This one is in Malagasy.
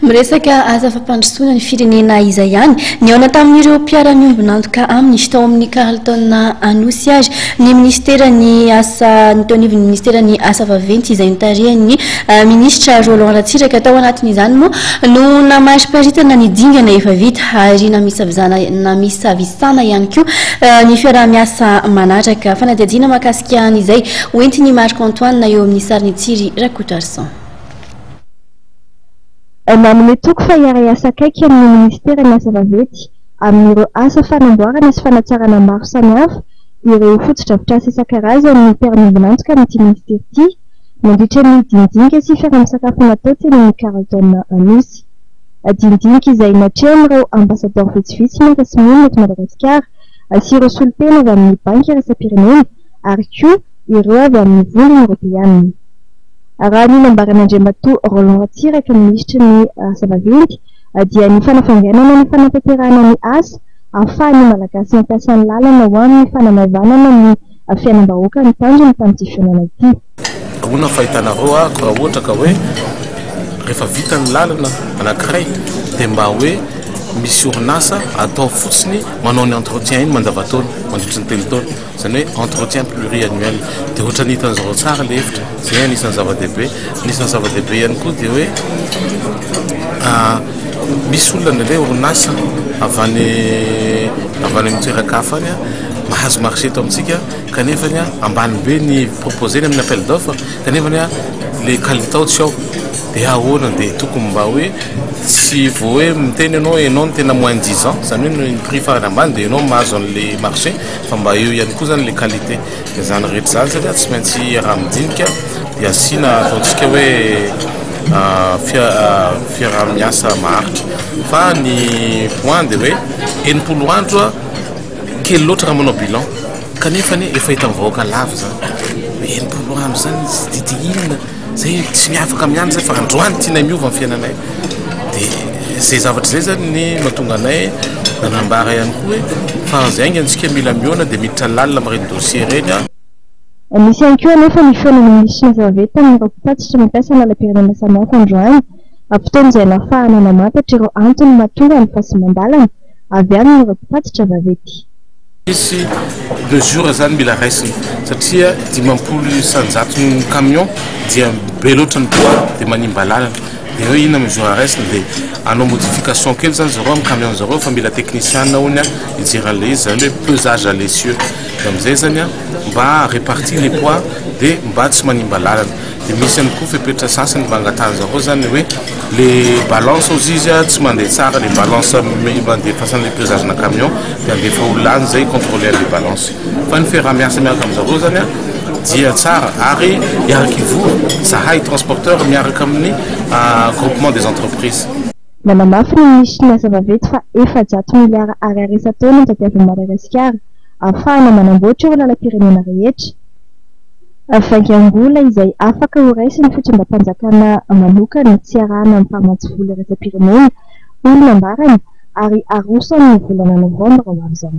Miresaka asa fampandrosoana ny firenena izay ihany. Nihaona tamin'ireo mpiara-miombon'antoka aminy tao amin'ny Carlton Anosy ary ny minisiteran'ny asa ny teo anivon'ny minisiteran'ny asa vaventy izay notarihan'ny minisitra Roland Ratsiraka. Tao anatin'izany moa no namariparitana ny dingana efa vita ary namisavisana ihany koa ny fiaraha-miasa manaraka. Fanadihadiana mahakasika an'izay hoentin'i Marc Antoine eo amin'ny sarin'i Tsiry Rakotoarison. Nanome toky fa hiara-hiasa akaiky amin'ny minisiteran'ny asa vaventy amin'ireo asa fanamboarana sy fanatsarana maro samihafa ireo fotodrafitrasa isan-karazany ny mpiara-miombon'antoka amin'ity minisitera ity nandritra ny dinidinika sy fiaraha-misakafo natao teny amin'ny Carlton Anosy. Dinidinika izay natrehan'ireo ambasadaoro vitsivitsy miasa sy monina eto Madagasikara sy ireo solontena avy amin'ny Banky iraisam-pirenena ary koa ireo avy amin'ny Vondrona Eoropeanina. Raha ny nambaran'Andriamatoa Roland Ratsiraka, minisitry ny Asa vaventy, dia ny fanafainganana ny fanatanterahana ny asa ahafahan'ny Malagasy mampiasa ny lalana ho amin'ny fanamaivanana ny fiainam-bahoaka no tanjony tamin'ity fihaonana ity. Ahoana ny fahitanareo ahy raha ohatra ka hoe rehefa vita ny lalana anankiray dia mba hoe misy orinasa atao fotsiny manao ny entretien iny mandavantaona mandritry ny 3 taona? Izany hoe entretien pluriannuel. Dia ohatran'ny hitan'izy ireo tsara ilay hevitra. Izay anisan'ny zava-dehibe. Anisan'ny zava-dehibe ihany koa dia hoe misy olona indraindray orinasa avy any avy any amin'ny toeran-kafa any mahazo marché eto amintsika kanefa ambany be ny proposer-ny amin'ny appel d'offre kanefa ilay kalitao tsy ao. Dia ahoana? Dia tokony mba hoe tsy vao hoe miteny ianao hoe ianao no tena moins dix ans, izany hoe ny prix farany ambany dia ianao mahazo an'ilay marché fa mba eo ihany koa izany ilay qualité. Dia izany rehetra izany satria tsy maintsy iaraha-midinika dia asiana ataontsika hoe fiaraha-miasa maharitra. Fa ny point dia hoe 60 andro kely loatra raha manao bilan kanefa anie efa hitan'ny vahoaka lava izany. Hoe 60 andro izany tsy dia inona. Zay tsy miafaka miandry zay fa androany tianay miova ny fiainanay. Dia zay zavatra zay zany ny mahatonga anay nanambara ihany koa hoe fa zay haingana isika mila mihaona dia miditra lalina amin'ireny dossier ireny an. Nisy ihany koa anefa ny fihaonana minisitry ny asa vaventy tamin'ireo mpitatitra mampiasa ny lalam-pirenena samihafa androany, fotoana izay nahafahana namantatra ireo antony mahatonga ny fahasimban-dalana avy amin'ireo mpitatitra vaventy. Misy mesure zany mila raisina satria 50% camion dia be loatra ny poids dia manimba lalana, dia hoe inona mesure raisina dia hanao modification kely zany zareo amin'ny camion zareo fa mila technicien hono hijery an'ilay izy zany hoe pesage à l'essieu dia amin'izay zany mba repartir les poids dia mba tsy manimba lalana. Dia misy ihany koa fepetra sasany mba angatahan-jareo zany hoe le balance ozy izy tsy mandeha tsara le balance andefasana le pesage na camion dia andefa olona any zay hi-controler an'le balance. Fa ny fiaraha-miasa miaraka amin-jareo zany dia tsara ary hiaraka hivory zahay transporteur miaraka amin'ny groupement des entreprises. Nanamafy ny minisitry ny asa vaventy fa 400 miliara ariary isan-taona no tadiavin'i Madagasikara ahafahana manamboatra ireo lalam-pirenena rehetra. Vaingam-bola izay afaka ho raisin'ny fitondram-panjakana manokana tsy arahana amin'ny mpamatsy vola iraisam-pirenena, hoy ny nambarany, ary haroso amin'ny volana novambra ho avy izao.